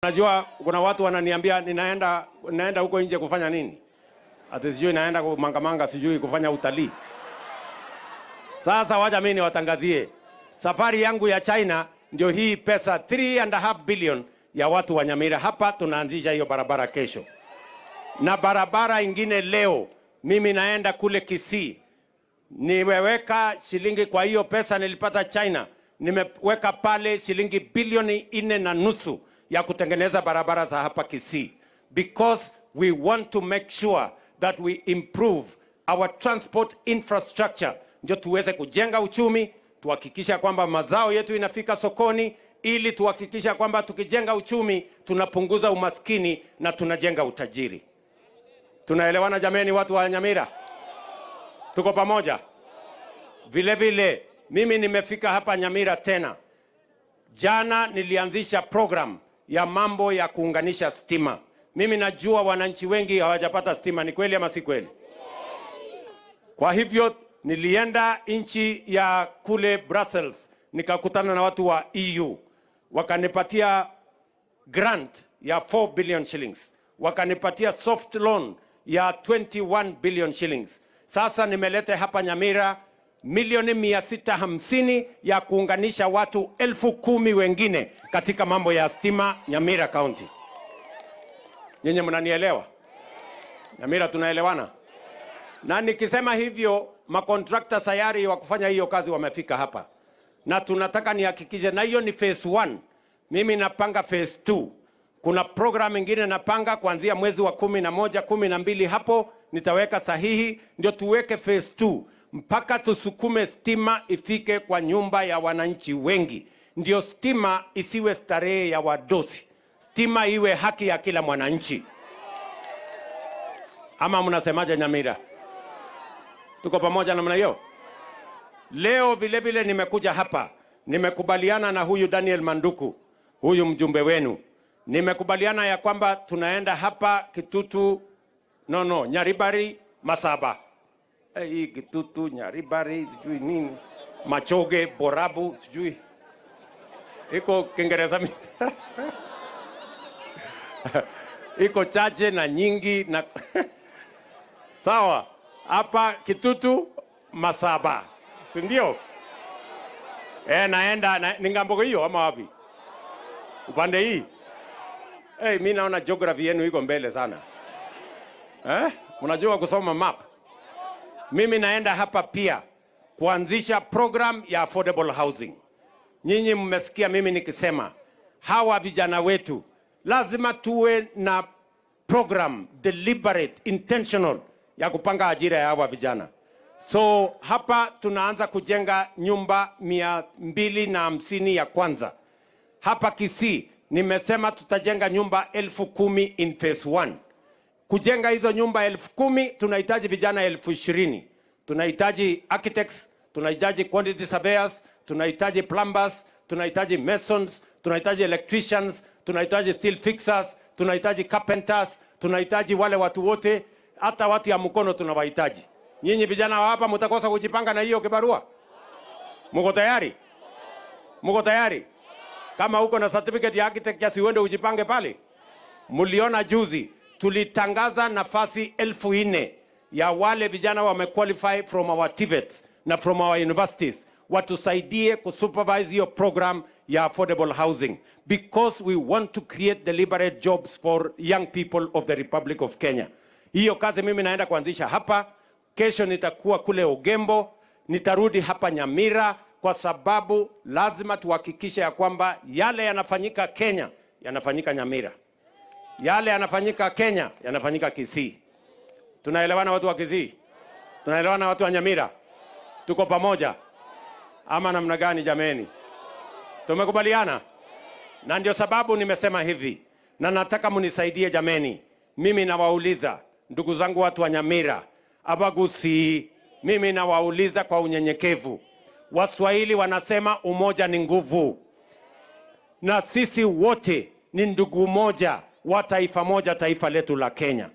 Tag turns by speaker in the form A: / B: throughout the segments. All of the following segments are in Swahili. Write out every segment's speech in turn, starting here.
A: Najua kuna watu wananiambia ninaenda huko nje kufanya nini? Ati sijui naenda kumangamanga, sijui kufanya utalii. Sasa wacha mimi niwatangazie. Safari yangu ya China ndio hii pesa 3.5 billion ya watu wa Nyamira. Hapa tunaanzisha hiyo barabara kesho. Na barabara ingine leo, mimi naenda kule Kisii. Nimeweka shilingi kwa hiyo pesa nilipata China. Nimeweka pale shilingi bilioni 4.5 ya kutengeneza barabara za hapa Kisii. Because we want to make sure that we improve our transport infrastructure. Ndio tuweze kujenga uchumi, tuhakikisha kwamba mazao yetu inafika sokoni, ili tuhakikisha kwamba tukijenga uchumi tunapunguza umaskini na tunajenga utajiri. Tunaelewana jameni, watu wa Nyamira? Tuko pamoja? Vile vile mimi nimefika hapa Nyamira tena. Jana nilianzisha program ya mambo ya kuunganisha stima. Mimi najua wananchi wengi hawajapata stima, ni kweli ama si kweli? Kwa hivyo nilienda nchi ya kule Brussels, nikakutana na watu wa EU. Wakanipatia grant ya 4 billion shillings. Wakanipatia soft loan ya 21 billion shillings. Sasa nimeleta hapa Nyamira milioni 650 ya kuunganisha watu 10,000 wengine katika mambo ya stima Nyamira County. Nyinyi mnanielewa? Nyamira tunaelewana? Na nikisema hivyo, makontrakta sayari wa kufanya hiyo kazi wamefika hapa. Na tunataka nihakikishe, na hiyo ni phase 1. Mimi napanga phase 2. Kuna program ingine napanga kuanzia mwezi wa 11, 12 hapo nitaweka sahihi ndio tuweke phase 2 mpaka tusukume stima ifike kwa nyumba ya wananchi wengi. Ndio stima isiwe starehe ya wadosi. Stima iwe haki ya kila mwananchi. Ama mnasemaje Nyamira? Tuko pamoja namna hiyo? Leo vile vile nimekuja hapa. Nimekubaliana na huyu Daniel Manduku, huyu mjumbe wenu. Nimekubaliana ya kwamba tunaenda hapa Kitutu, no, Nyaribari, Masaba. Hii Kitutu, Nyaribari, sijui nini, Machoge, Borabu, sijui. Iko Kiingereza iko chache na nyingi na sawa. Hapa Kitutu, Masaba. Si ndio? Naenda ni ngambo hiyo ama wapi? Upande hii? Mimi naona geography yenu iko mbele sana. Unajua kusoma map. Mimi naenda hapa pia kuanzisha program ya affordable housing. Nyinyi mmesikia mimi nikisema hawa vijana wetu lazima tuwe na program deliberate, intentional ya kupanga ajira ya hawa vijana. So hapa tunaanza kujenga nyumba 250 ya kwanza. Hapa Kisii nimesema tutajenga nyumba 10,000 in phase 1. Kujenga hizo nyumba 10,000 tunahitaji vijana 20,000. Tunahitaji architects, tunahitaji quantity surveyors, tunahitaji plumbers, tunahitaji masons, tunahitaji electricians, tunahitaji steel fixers, tunahitaji carpenters, tunahitaji wale watu wote, hata watu ya mkono tunawahitaji. Nyinyi vijana wa hapa mtakosa kujipanga na hiyo kibarua? Mko tayari? Mko tayari? Kama uko na certificate ya architect ya uende ujipange pale. Mliona juzi tulitangaza nafasi 4,000 ya wale vijana wamequalify from our TVETs na from our universities watusaidie kusupervise hiyo program ya affordable housing, because we want to create deliberate jobs for young people of the Republic of Kenya. Hiyo kazi mimi naenda kuanzisha hapa. Kesho nitakuwa kule Ogembo, nitarudi hapa Nyamira, kwa sababu lazima tuhakikishe ya kwamba yale yanafanyika Kenya yanafanyika Nyamira. Yale yanafanyika Kenya yanafanyika Kisii. Tunaelewana watu wa Kisii? Tunaelewana watu wa Nyamira? Tuko pamoja? Ama namna gani jameni? Tumekubaliana? Na ndio sababu nimesema hivi, na nataka mnisaidie jameni. Mimi nawauliza ndugu zangu watu wa Nyamira, Abagusi, mimi nawauliza kwa unyenyekevu. Waswahili wanasema umoja ni nguvu. Na sisi wote ni ndugu moja wa taifa moja, taifa letu la Kenya.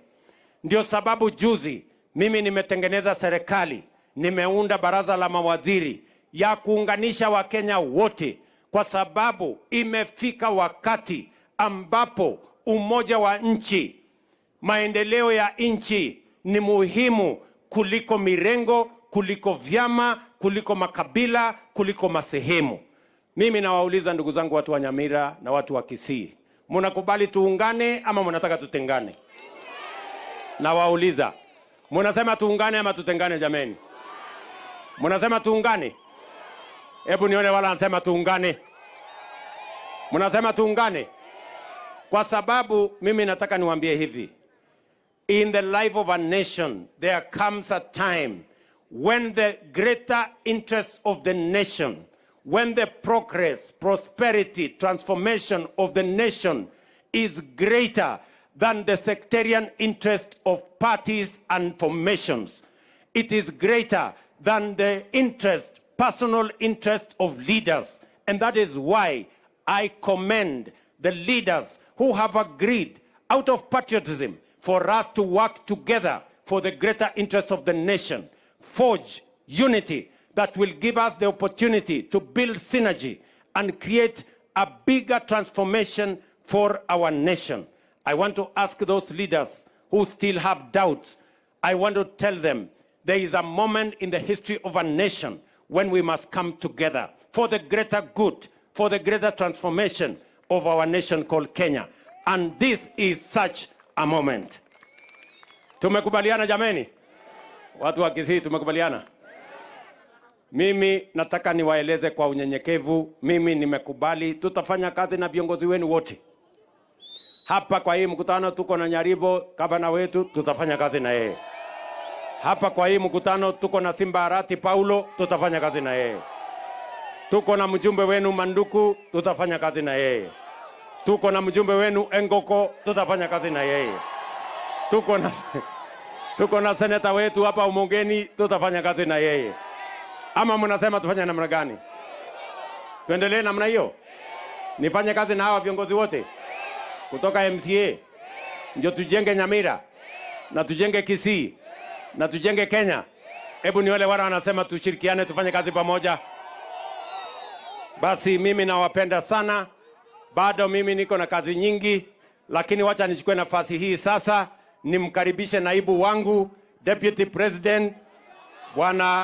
A: Ndio sababu juzi mimi nimetengeneza serikali, nimeunda baraza la mawaziri ya kuunganisha Wakenya wote, kwa sababu imefika wakati ambapo umoja wa nchi, maendeleo ya nchi ni muhimu kuliko mirengo, kuliko vyama, kuliko makabila, kuliko masehemu. Mimi nawauliza ndugu zangu watu wa Nyamira na watu wa Kisii, mnakubali tuungane ama mnataka tutengane? Nawauliza, mnasema tuungane ama tutengane jameni? Mnasema tuungane? Hebu nione wala anasema tuungane. Mnasema tuungane? Kwa sababu mimi nataka niwaambie hivi. In the life of a nation, there comes a time when the greater interest of the nation, when the progress, prosperity, transformation of the nation is greater than the sectarian interest of parties and formations. It is greater than the interest, personal interest of leaders. And that is why I commend the leaders who have agreed out of patriotism for us to work together for the greater interest of the nation, forge unity that will give us the opportunity to build synergy and create a bigger transformation for our nation. I want to ask those leaders who still have doubts, I want to tell them there is a moment in the history of a nation when we must come together for the greater good, for the greater transformation of our nation called Kenya. And this is such a moment. Tumekubaliana jameni? Watu wa Kisii tumekubaliana? Mimi nataka niwaeleze kwa unyenyekevu, mimi nimekubali tutafanya kazi na viongozi wenu wote. Hapa kwa hii mkutano tuko na Nyaribo, gavana wetu, tutafanya kazi na yeye. Hapa kwa hii mkutano tuko na Simba Arati Paulo, tutafanya kazi na yeye. Tuko na mjumbe wenu Manduku, tutafanya kazi na yeye. Tuko na mjumbe wenu Engoko, tutafanya kazi na yeye. Tuko na seneta wetu hapa Umongeni, tutafanya kazi na yeye. Ama mnasema tufanye namna gani? Tuendelee namna hiyo? Nifanye kazi na hawa viongozi wote kutoka MCA, ndio tujenge Nyamira na tujenge Kisii na tujenge Kenya. Hebu ni wale wanasema tushirikiane tufanye kazi pamoja. Basi mimi nawapenda sana. Bado mimi niko na kazi nyingi, lakini wacha nichukue nafasi hii sasa nimkaribishe naibu wangu, Deputy President Bwana